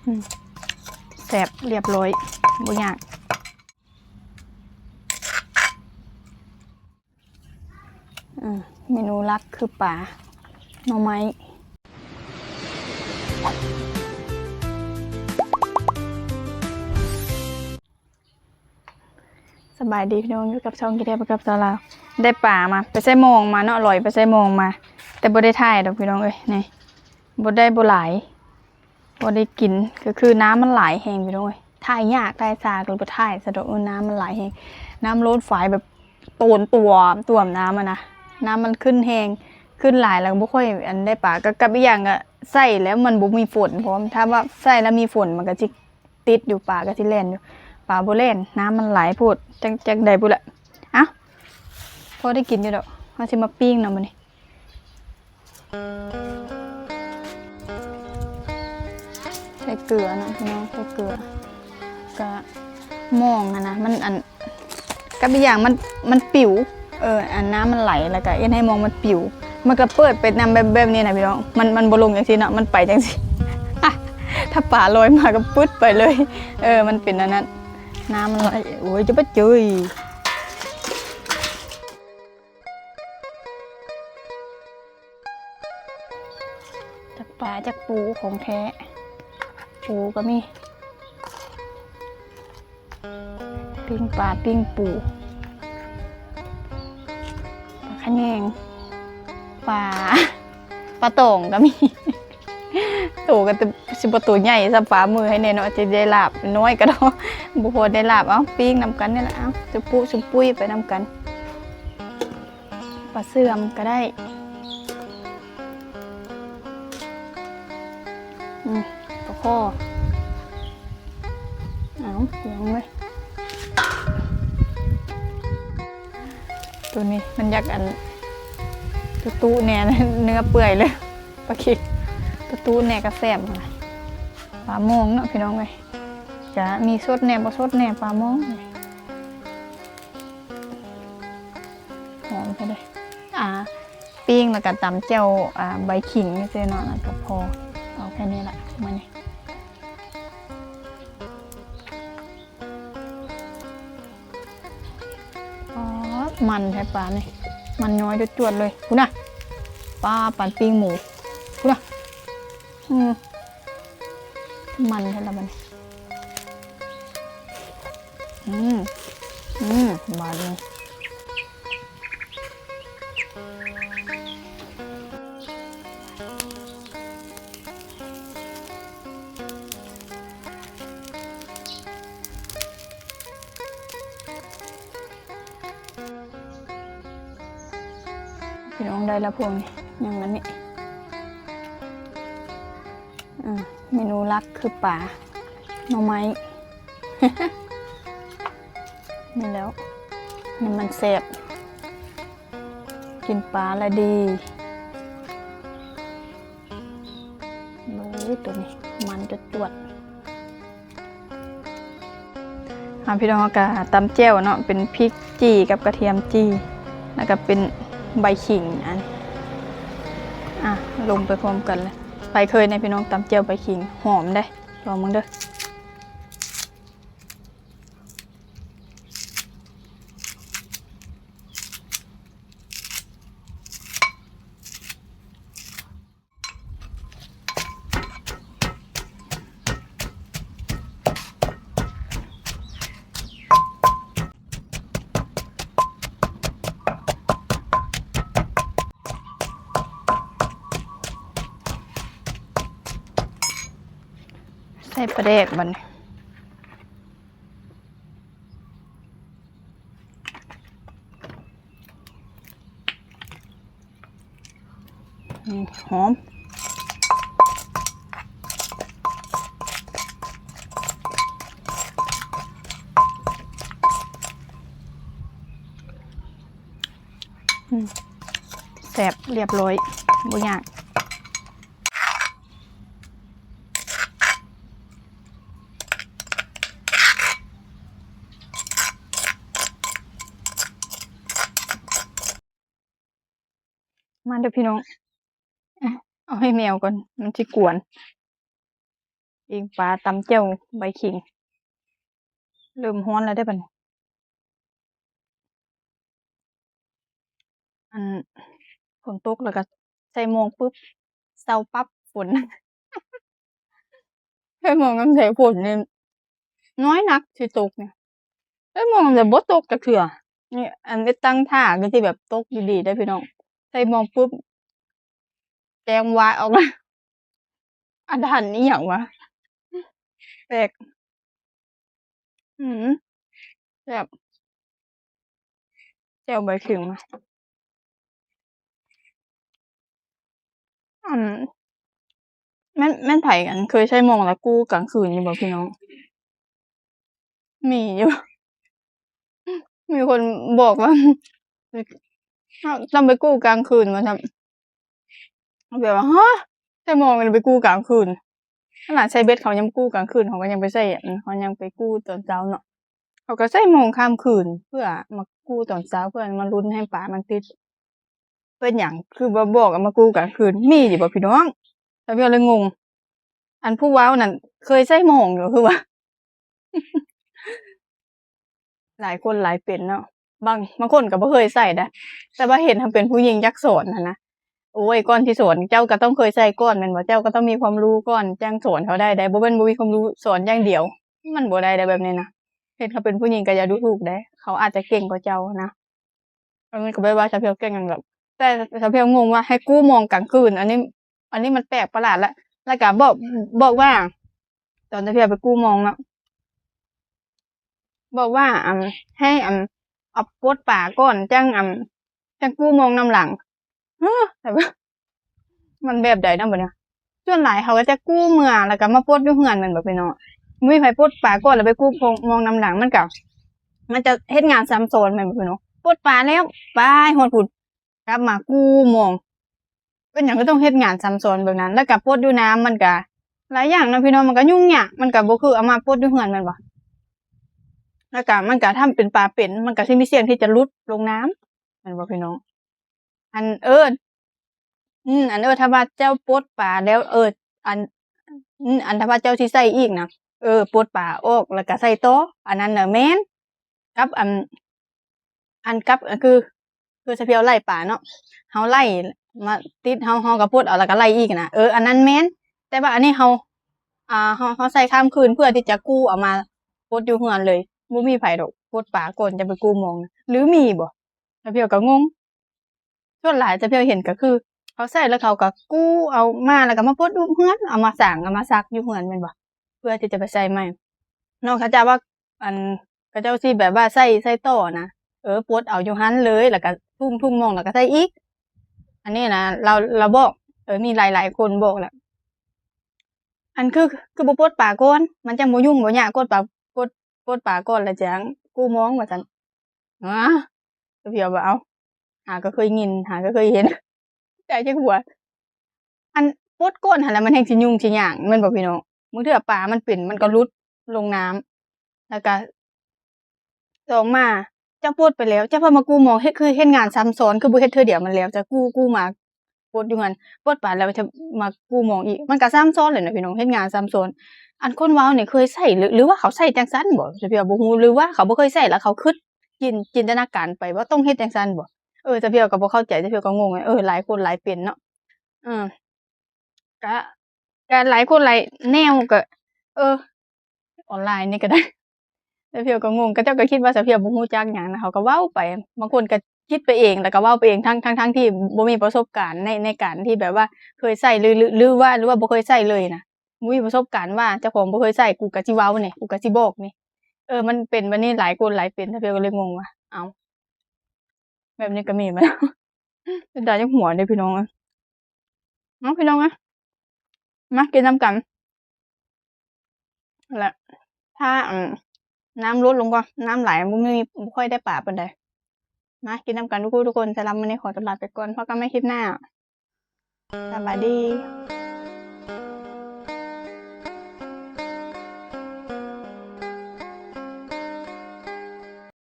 ອືມ ແຊບ ລຽບລ້ອຍ ບໍ່ຍາກ. ອືມ ເມນູຫຼັກຄືປາໜໍ່ໄມ້. ສະບາຍດີພີ່ນ້ອງ ຢູ່ກັບຊ່ອງກິນແທ້ໄປກັບສາວລາວ. ໄດ້ປາມາ ໄປໃສ່ມອງມາເນາະ ລອຍໄປໃສ່ມອງມາ ແຕ່ບໍ່ໄດ້ຖ່າຍດອກພີ່ນ້ອງເອີຍ. ນີ້ ບໍ່ໄດ້ ບໍ່ຫຼາຍ ພໍໄດ້ກິນ ກໍຄືນ້ຳມັນຫຼາຍແຮງພີ່ນ້ອງເອີຍ. ຖ່າຍຍາກ ຖ່າຍຊ້າກໍເລີຍບໍ່ຖ່າຍຊະດອກ. ເອີ ນ້ຳມັນຫຼາຍແຮງ ນ້ຳລົ້ນຝາຍແບບໂຕນຕົວມ ຕົວມນ້ຳຫັ້ນນະ. ນ້ຳມັນຂຶ້ນແຮງ ຂຶ້ນຫຼາຍແລ້ວບໍ່ຄ່ອຍ ອັນ ໄດ້ປາ. ກັບ ກັບອີກຢ່າງກໍໃສ່ແລ້ວມັນບໍ່ມີຝົນພ້ອມ ຖ້າວ່າໃສ່ແລ້ວມີຝົນມັນກໍຊິ ຕິດຢູ່ ປາກໍຊິແລ່ນຢູ່. ປາບໍ່ແລ່ນ ນ້ຳມັນຫຼາຍໂພດ. ຈັກ ຈັກໃດພຸ້ນລະ. ເອົ້າ ພໍໄດ້ກິນຢູ່ດອກ. ເຮົາຊິມາປີ້ງນຳບັດນີ້. ໃສ່ເກືອເນາະພີ່ນ້ອງ ໃສ່ເກືອ. ກະມອງຫັ້ນນະ ມັນ ອັນ ກັບອີກຢ່າງມັນ ມັນປິວ. ເອີ ອັນ ນ້ຳມັນໄຫຼ ແລ້ວກະເຮັດໃຫ້ມອງມັນປິວ. ມັນກະເປີດໄປນຳແບບ ແບບນີ້ນະພີ່ນ້ອງ. ມັນ ມັນບໍ່ລົງຈັ່ງຊີ້ເນາະ ມັນໄປຈັ່ງຊີ້. ຖ້າປາລອຍມາກໍປຶດໄປເລີຍ. ເອີ ມັນເປັນອັນນັ້ນ ນ້ຳມັນໄຫຼ. ໂອ້ຍ ຈະປະເຈີຍ. ຈັກປາຈັກປູ ຂອງແທ້ ປູກໍມີ. ປີ້ງປາ ປີ້ງປູ ປາຂະແຍງ ປາ ປາຕອງກໍມີ. ໂຕກໍ ແຕ່ຊິບໍ່ໂຕໃຫຍ່ສ່ຳຝ່າມືໃຫ້ແນ່ເນາະ ຈະໄດ້ລາບ. ນ້ອຍກໍເນາະ ບໍ່ພໍໄດ້ລາບ. ເອົາ ປີ້ງນຳກັນນີ້ແຫຼະ. ເອົາ ຈຸປຸ ຈຸປຸຍໄປນຳກັນ. ປາເຊື່ອມກໍໄດ້. ອືມ ປາຄໍ່. ເອົາ ລອງເລີຍ. ໂຕນີ້ມັນຢາກ ອັນ ຕຸຕຸແດ່ ເນື້ອເປື່ອຍເລີຍ. ປາຄິງ ຕຸຕຸແດ່ກໍແຊບ. ປາມອງເນາະພີ່ນ້ອງເອີຍ ກະມີສົດແດ່ ບໍ່ສົດແດ່ ປາມອງ. ຫອມແທ້ເດ້. ອ່າ ປີ້ງແລ້ວກໍຕຳແຈ່ວ ອ່າ ໃບຂີງຈັ່ງຊີ້ເນາະ ແລ້ວກໍພໍ. ເອົາແຄ່ນີ້ລະມື້ນີ້. ອໍ ມັນແທ້ປານີ້ ມັນຍ້ອຍຈວດໆເລີຍ. ພຸ້ນນະ ປາ ປານປີ້ງໝູ ພຸ້ນນະ. ອືມ ມັນແທ້ລະບັດນີ້. ອືມ ອືມ ບາດນີ້ ພີ່ນ້ອງ ໄດ້ລະພວກນີ້ ຍັງອັນນີ້. ອືມ ເມນູຫຼັກຄືປາໜໍ່ໄມ້ ນີ້ແລ້ວ ນີ້ມັນແຊບ ກິນປາລະດີ. ເບິ່ງໂຕນີ້ ມັນຈະຈວດ. ອ່າ ພີ່ນ້ອງ ເຮົາກະຕຳແຈ່ວເນາະ ເປັນພິກຈີ່ກັບກະທຽມຈີ່ ແລ້ວກະເປັນໃບຂີງ. ອັນ ອ່າ ລົງໄປພ້ອມກັນເລີຍ. ໃຜເຄີຍແດ່ພີ່ນ້ອງ ຕຳແຈ່ວໃບຂີງ ຫອມເດ້ ລອງເບິ່ງເດີ. ໃສ່ປາແດກບັດນີ້. ອືມ ຫອມ. ອືມ ແຊບ ລຽບລ້ອຍ ບໍ່ຍາກ. ມາເດີພີ່ນ້ອງ ເອົາໃຫ້ແມວກ່ອນ ມັນຊິກວນ. ປີ້ງປາ ຕຳແຈ່ວໃບຂີງ. ເລີ່ມຮ້ອນແລ້ວເດ້ບັດນີ້. ອັນ ຝົນຕົກແລ້ວກໍໃສ່ໝ່ອງປຶບ ເຊົາປັບຝົນ. ໃສ່ໝ່ອງຍາມໃດຝົນນີ້ນ້ອຍນັກຊິຕົກນີ້ ໃສ່ໝ່ອງແຕ່ບໍ່ຕົກຈັກເທື່ອ. ນີ້ ອັນໄດ້ຕັ້ງທ່າກໍຊິແບບຕົກດີໆ ເດ້ພີ່ນ້ອງ. ໃສ່ໝ່ອງປຶບ ແຈ້ງວາດອອກມາ. ອາຖານອີ່ຫຍັງວະ ແປກ. ອືມ ແຊບ ແຈ່ວໃບຂີງ. ອັນ ແມ່ນ ແມ່ນໃຜ ອັນ ເຄີຍໃຊ້ໝ່ອງແລ້ວກູ້ກາງຄືນຢູ່ບໍ່ພີ່ນ້ອງ? ມີຢູ່ ມີຄົນບອກວ່າ ຕ້ອງໄປກູ້ກາງຄືນວ່າຊັ້ນ. ແບບວ່າ ຮະ ໃຊ້ໝ່ອງແລ້ວໄປກູ້ກາງຄືນ. ຂະໜາດໃຊ້ເບັດເຂົາຍັງກູ້ກາງຄືນ ເຂົາກໍຍັງໄປໃຊ້ ເຂົາຍັງໄປກູ້ຕອນເຊົ້າເນາະ. ເຂົາກໍໃຊ້ໝ່ອງຂ້າມຄືນ ເພື່ອມາກູ້ຕອນເຊົ້າ ເພື່ອມາລຸ້ນໃຫ້ປາມັນຕິດ. ເປັນຫຍັງຄືບໍ່ບອກໃຫ້ມາກູ້ກາງຄືນ? ມີຢູ່ບໍ່ພີ່ນ້ອງ? ສາວພຽວເລີຍງົງ. ອັນຜູ້ເວົ້ານັ້ນເຄີຍໃຊ້ໝ່ອງຢູ່ຄືວ່າ ຫຼາຍຄົນຫຼາຍເປັນເນາະ. ບາງ ບາງຄົນກໍບໍ່ເຄີຍໃຊ້ໄດ໋ ແຕ່ວ່າເຫັນເຮົາເປັນຜູ້ຍິງຢາກສອນຫັ້ນນະ. ໂອ້ຍ ກ່ອນຊິສອນ ເຈົ້າກໍຕ້ອງເຄີຍໃຊ້ກ່ອນແມ່ນບໍ່? ເຈົ້າກໍຕ້ອງມີຄວາມຮູ້ກ່ອນ ຈັ່ງສອນເຂົາໄດ້ໄດ໋. ບໍ່ແມ່ນບໍ່ມີຄວາມຮູ້ສອນຢ່າງດຽວ ມັນບໍ່ໄດ້ໄດ໋ແບບນີ້ນະ. ເຫັນເຂົາເປັນຜູ້ຍິງກໍຢ່າດູຖູກເດ້ ເຂົາອາດຈະເກັ່ງກວ່າເຈົ້ານະ. ອັນນີ້ກໍບໍ່ໄດ້ວ່າສາວພຽວເກັ່ງຫຍັງດອກ ແຕ່ສາວພຽວງົງວ່າໃຫ້ກູ້ໝ່ອງກາງຄືນ ອັນນີ້ ອັນນີ້ມັນແປກປະຫຼາດລະ. ແລ້ວກໍບອກ ບອກວ່າ ຕອນສາວພຽວໄປກູ້ໝ່ອງເນາະ ບອກວ່າ ອັນ ໃຫ້ ອັນ ເອົາປົດປາກ່ອນ ຈັ່ງ ອັນ ຈັ່ງກູ້ໝ່ອງນຳຫຼັງ. ຮະ ແບບວ່າ ມັນແບບໃດນຳບັດນີ້? ສ່ວນຫຼາຍເຂົາກໍຈະກູ້ເມືອ ແລ້ວກໍມາປົດຢູ່ເຮືອນແມ່ນບໍ່ພີ່ນ້ອງ? ບໍ່ມີໃຜປົດປາກ່ອນແລ້ວໄປກູ້ໝ່ອງນຳຫຼັງ ມັນກໍ ມັນຈະເຮັດງານຊ້ຳຊ້ອນແມ່ນບໍ່ພີ່ນ້ອງ? ປົດປາແລ້ວ ໄປຮອດພຸ້ນ ກັບມາກູ້ໝ່ອງ. ເປັນຫຍັງກໍຕ້ອງເຮັດງານຊ້ຳຊ້ອນແບບນັ້ນ? ແລ້ວກໍປົດຢູ່ນ້ຳ ມັນກໍຫຼາຍຢ່າງເນາະພີ່ນ້ອງ ມັນກໍຫຍຸ້ງຍາກ ມັນກໍບໍ່ຄືເອົາມາປົດຢູ່ເຮືອນແມ່ນບໍ່? ແລ້ວກໍມັນກໍຖ້າເປັນປາເປັນ ມັນກໍຊິມີສ່ຽງທີ່ຈະຫຼຸດລົງນ້ຳ ແມ່ນບໍ່ພີ່ນ້ອງ? ອັນ ເອີ ອືມ ອັນ ເອີ ຖ້າວ່າເຈົ້າປົດປາແລ້ວ ເອີ ອັນ ອືມ ອັນ ຖ້າວ່າເຈົ້າຊິໃສ່ອີກນະ ເອີ ປົດປາອອກແລ້ວກໍໃສ່ຕໍ່ ອັນນັ້ນນະແມ່ນ. ກັບ ອັນ ອັນກັບ ຄື ຄືສາວພຽວໄລ່ປາເນາະ ເຮົາໄລ່ມາຕິດ ເຮົາ ເຮົາກໍປົດເອົາ ແລ້ວກໍໄລ່ອີກນະ ເອີ ອັນນັ້ນແມ່ນ. ແຕ່ວ່າອັນນີ້ເຮົາ ອ່າ ເຮົາ ເຮົາໃສ່ຂ້າມຄືນ ເພື່ອທີ່ຈະກູ້ເອົາມາປົດຢູ່ເຮືອນເລີຍ. ບໍ່ມີໃຜດອກປົດປາກ່ອນຈະໄປກູ້ໝ່ອງນະ ຫຼືມີບໍ່? ສາວພຽວກໍງົງ. ສ່ວນຫຼາຍສາວພຽວເຫັນກໍຄື ເຂົາໃສ່ແລ້ວເຂົາກໍກູ້ເອົາມາ ແລ້ວກໍມາປົດຢູ່ເຮືອນ ເອົາມາສ້າງ ເອົາມາຊັກຢູ່ເຮືອນແມ່ນບໍ່? ເພື່ອທີ່ຈະໄປໃສ່ໃໝ່. ນອກຈາກວ່າ ອັນ ເຂົາເຈົ້າຊິແບບວ່າໃສ່ ໃສ່ຕໍ່ນະ ເອີ ປົດເອົາຢູ່ຫັ້ນເລີຍ ແລ້ວກໍທຸ່ມໆໝ່ອງ ແລ້ວກໍໃສ່ອີກ. ອັນນີ້ນະ ລາວ ລາວບອກ ເອີ ມີຫຼາຍໆຄົນບອກແລ້ວ ອັນ ຄື ຄືບໍ່ປົດປາກ່ອນ ມັນຈັ່ງບໍ່ຫຍຸ້ງບໍ່ຍາກ ກົດປາ ກົດ ປົດປາກ່ອນ ແລ້ວຈັ່ງກູ້ໝ່ອງວ່າຊັ້ນ. ອາ ສາວພຽວວ່າ ເອົ້າ ຫາກໍເຄີຍຍິນ ຫາກໍເຄີຍເຫັນ ໃຈຈັກຫົວ. ອັນປົດກ້ອນຫັ້ນແຫຼະ ມັນແຮ່ງຊິຫຍຸ້ງຊິຍາກ ແມ່ນບໍ່ພີ່ນ້ອງ? ບາງເທື່ອປາມັນເປັນ ມັນກໍຫຼຸດລົງນ້ຳ ແລ້ວກະ ສອງມາ ເຈົ້າປົດໄປແລ້ວ ເຈົ້າພາມາກູ້ໝ່ອງ ເຮັດ ຄືເຮັດງານຊ້ຳຊ້ອນ ຄືບໍ່ເຮັດເທື່ອດຽວມັນແລ້ວ ຈະກູ້ ກູ້ມາປົດຢູ່ຫັ້ນ ປົດປາແລ້ວຈະມາກູ້ໝ່ອງອີກ ມັນກະຊ້ຳຊ້ອນແຫຼະເນາະພີ່ນ້ອງ ເຮັດງານຊ້ຳຊ້ອນ. ອັນຄົນເວົ້ານີ້ເຄີຍໃຊ້ ຫຼື ຫຼືວ່າເຂົາໃຊ້ຈັ່ງຊັ້ນບໍ? ສາວພຽວບໍ່ຮູ້ ຫຼືວ່າເຂົາບໍ່ເຄີຍໃຊ້ ແລ້ວເຂົາຄິດ ຈິນ ຈິນຕະນາການໄປວ່າຕ້ອງເຮັດຈັ່ງຊັ້ນບໍ? ເອີ ສາວພຽວກໍບໍ່ເຂົ້າໃຈ ສາວພຽວກໍງົງ ເອີ ຫຼາຍຄົນຫຼາຍເປັນເນາະ ເອີ. ກະ ກະຫຼາຍຄົນຫຼາຍແນວ ກະ ເອີ ອອນລາຍນີ້ກໍໄດ້ ສາວພຽວກໍງົງ ເຂົາເຈົ້າກໍຄິດວ່າສາວພຽວບໍ່ຮູ້ຈັກຫຍັງນະ ເຂົາກໍເວົ້າໄປ ບາງຄົນກໍຄິດໄປເອງ ແລ້ວກໍເວົ້າໄປເອງ ທັງ ທັງ ທັງທີ່ບໍ່ມີປະສົບການໃນ ໃນການທີ່ແບບວ່າເຄີຍໃຊ້ ຫຼື ຫຼື ຫຼືວ່າ ຫຼືວ່າບໍ່ເຄີຍໃຊ້ເລີຍນະ ບໍ່ມີປະສົບການວ່າເຈົ້າຂອງບໍ່ເຄີຍໃຊ້ ກູກໍຊິເວົ້ານີ້ ກູກໍຊິບອກນີ້ ເອີ ມັນເປັນແບບນີ້ ຫຼາຍຄົນຫຼາຍເປັນ ສາວພຽວກໍເລີຍງົງວ່າ ເອົ້າ ແບບນີ້ກໍມີ ເປັນຕາຢາກຫົວເດ້ພີ່ນ້ອງເອີຍ. ເອົາ ພີ່ນ້ອງເອີຍ ມາກິນນຳກັນ ແລະ ຖ້າ ອັນ ນ້ຳລົດລົງກ່ອນ ນ້ຳຫຼາຍ ບໍ່ມີ ບໍ່ຄ່ອຍໄດ້ປາປານໃດ. ມາກິນນຳກັນທຸກຜູ້ທຸກຄົນ ສຳລັບມື້ນີ້ຂໍຕົວລາໄປກ່ອນ ພົບກັນໃໝ່ຄລິບໜ້າ ສະບາຍດີ.